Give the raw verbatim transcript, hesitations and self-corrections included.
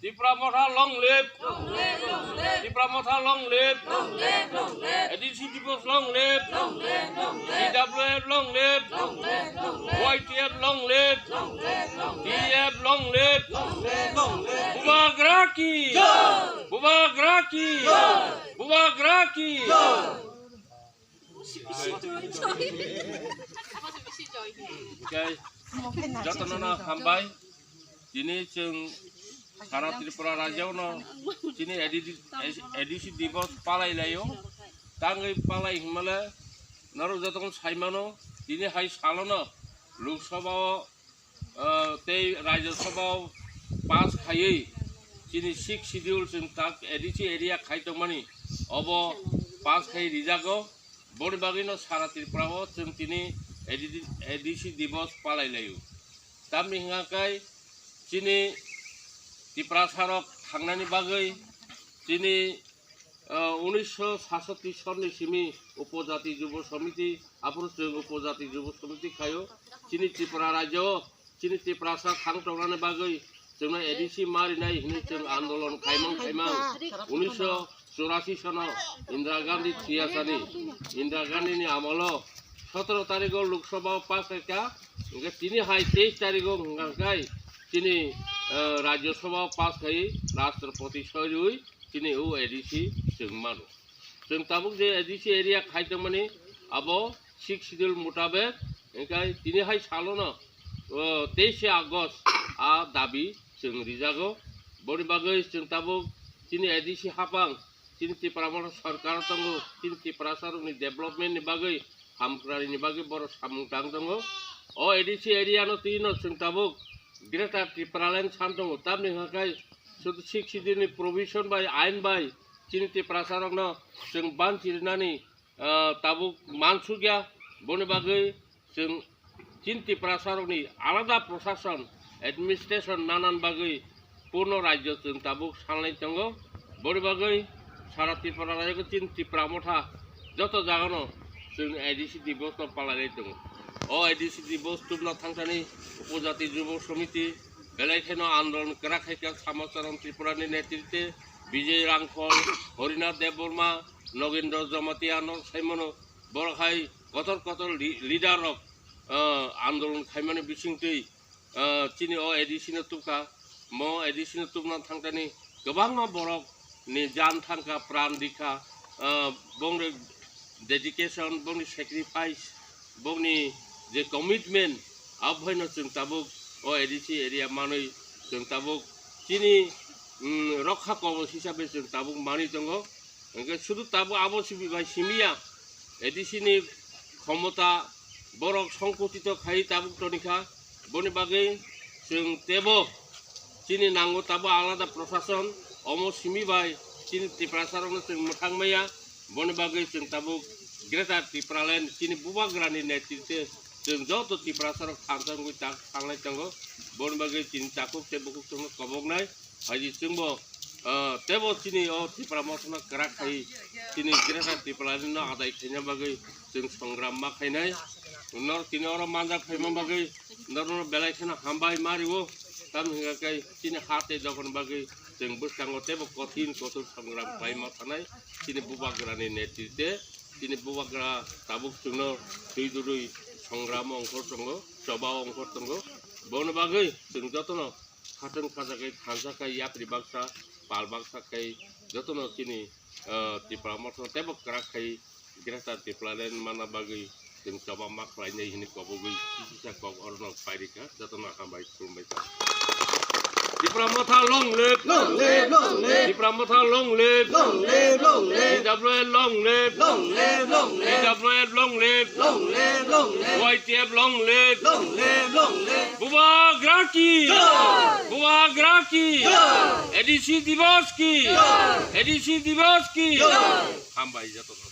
Tipra Motha long live! Tipra Motha long live! A D C Divas long live! T W F long live! Y T F long live! T F long live! Bubagra ki! Bubagra ki! Bubagra ki! Hwnkhe jotono no hambai. Tini chwng sara Tripura rajyo no tini A D C, A D C Divas palai laio. Tangwi palai hinmale norok jotono saimano, tini hai salono Lok Sabha o, ah, tei Rajya Sabha o pass khaiwi chini Sixth Schedule chwng tak A D C area khai tongmani, obo pass khai rijago. Boni bagwino sara Tripura o chwng tini A D C, A D C Divas palai laio. Tamni hwnka khe chini Tiprasa rok thangnani bagwi chini, ah, unisho sasoti sonni simi Upojati Jubo Samiti, aphuru chwng Upojati Jubo Samiti khaio. Chini Tripura rajyo o chini Tiprasa thang tongnani bagwi chwngno A D C ma rinai hwnwi chwng andolon khaimang khaimang. Unisho churasi sono Indira Gandhi thwiyasani, Indira Gandhi ni amolo sotoro tarigo Lok Sabha o pass khaikha, hwnkhe tini hai teis tarigo hwnkha khe chini, eh, Rajya Sabha o pass khai Rashtrapati soriwi chini o A D C chwng mano. Chwng tabuk je A D C area khai tongmani abo Sixth Schedule mutabek, hwnkhe tini hai salono, o, teis August a dabi chwng rijago. Boni bagwi chwng tabuk chini A D C hapang, chini Tipra Motha sorkar tongo, chini Tiprasa rokni development ni bagwi, hamkrai ni bagwi borok samung tang tongo. O A D C area no twi no chwng tabuk Greater Tipraland san tongo, tamni hwnka khe sudu Sixth Schedule ni provision bai, ain bai chini Tiprasa rokno chwng banchi rinani, ah, tabuk mansukya. Boni bagwi chwng chini Tiprasa rokni alada prosason, administration nanan bagwi purno rajyo chwng tabuk salnai tongo. Boni bagwi sara Tripura rajyo chini Tipra Motha joto jagano chwng A D C Divas no palai lai tongo. O A D C Divas tubna thangthani Upojati Jubo Samiti belai kheno andolon kwrak khaikha Samacharan Tripura ni netritwe Bijay Rangkhol, Harinath Debbarma, Nogendra Jamatia no saimano, borok hai kotor kotor li-, leader rok, ah, andolon khaimani bisingtwi, ah, chini o A D C no tubkha, mo A D C no tubna thangthani kwbangma borok ni jan thangkha, pran rikha, ah, bongni dedication, bongni sacrifice, bongni je commitment, abohaino chwng tabuk o A D C area manwi chwng tabuk chini, mm, rokha kobos hisabe chwng tabuk manwi tongo. Hwnkhe sudu tabuk abo sibi bai simiya, A D C ni khomota borok songkuchito khai tabuk tonikha. Boni bagwi chwng tebo chini nango tabo alada prosason, omo simi bai chini Tiprasa rokno chwng mwthang maya. Boni bagwi chwng tabuk Greater Tipraland chini bubagrani netritwe chwng joto Tiprasa rok thansa wngwi tak thanglai tongo. Boni bagwi chini takhuk tei bukhuk chwngno koboknai. Phaidi chwngbo, ah, tebo chini o Tipra Mothano kwrak khai chini Greater Tipraland no adai khaina bagwi chwng songram ma khainai. Nor tini oro manjak phaima bagwi norno belai kheno hambai ma rio. Tam hingka khe chini ha tei dogan bagwi chwng bwskango tebo kothin kothor songram khlai ma thanai chini bubagrani netritwe chini bubagra tabuk chwngno twi dudui songram ongkhor tongo, choba ongkhor tongo. Bono bagwi chwng jotono khatwng khajakai thansa khai yapri baksa pal baksa khai jotono chini, ah, Tipra Mothano tebo kwrak khai Greater Tipraland mana bagwi chwng choba ma khlainai hwnwi kobogwi kisa kok orono pairikha jotono hambai khulumbai. Tipra Motha long live! Long live, long live! Tipra Motha long live! Long live, long live! T W F long live! Long live, long live! T W F long live! Long live, long live! Y T F long live! Long live, long live! Bubagra ki! Jai! Bubagra ki! Jai! A D C Divas ki! Jai! A D C Divas ki! Jai! Hambai jotono.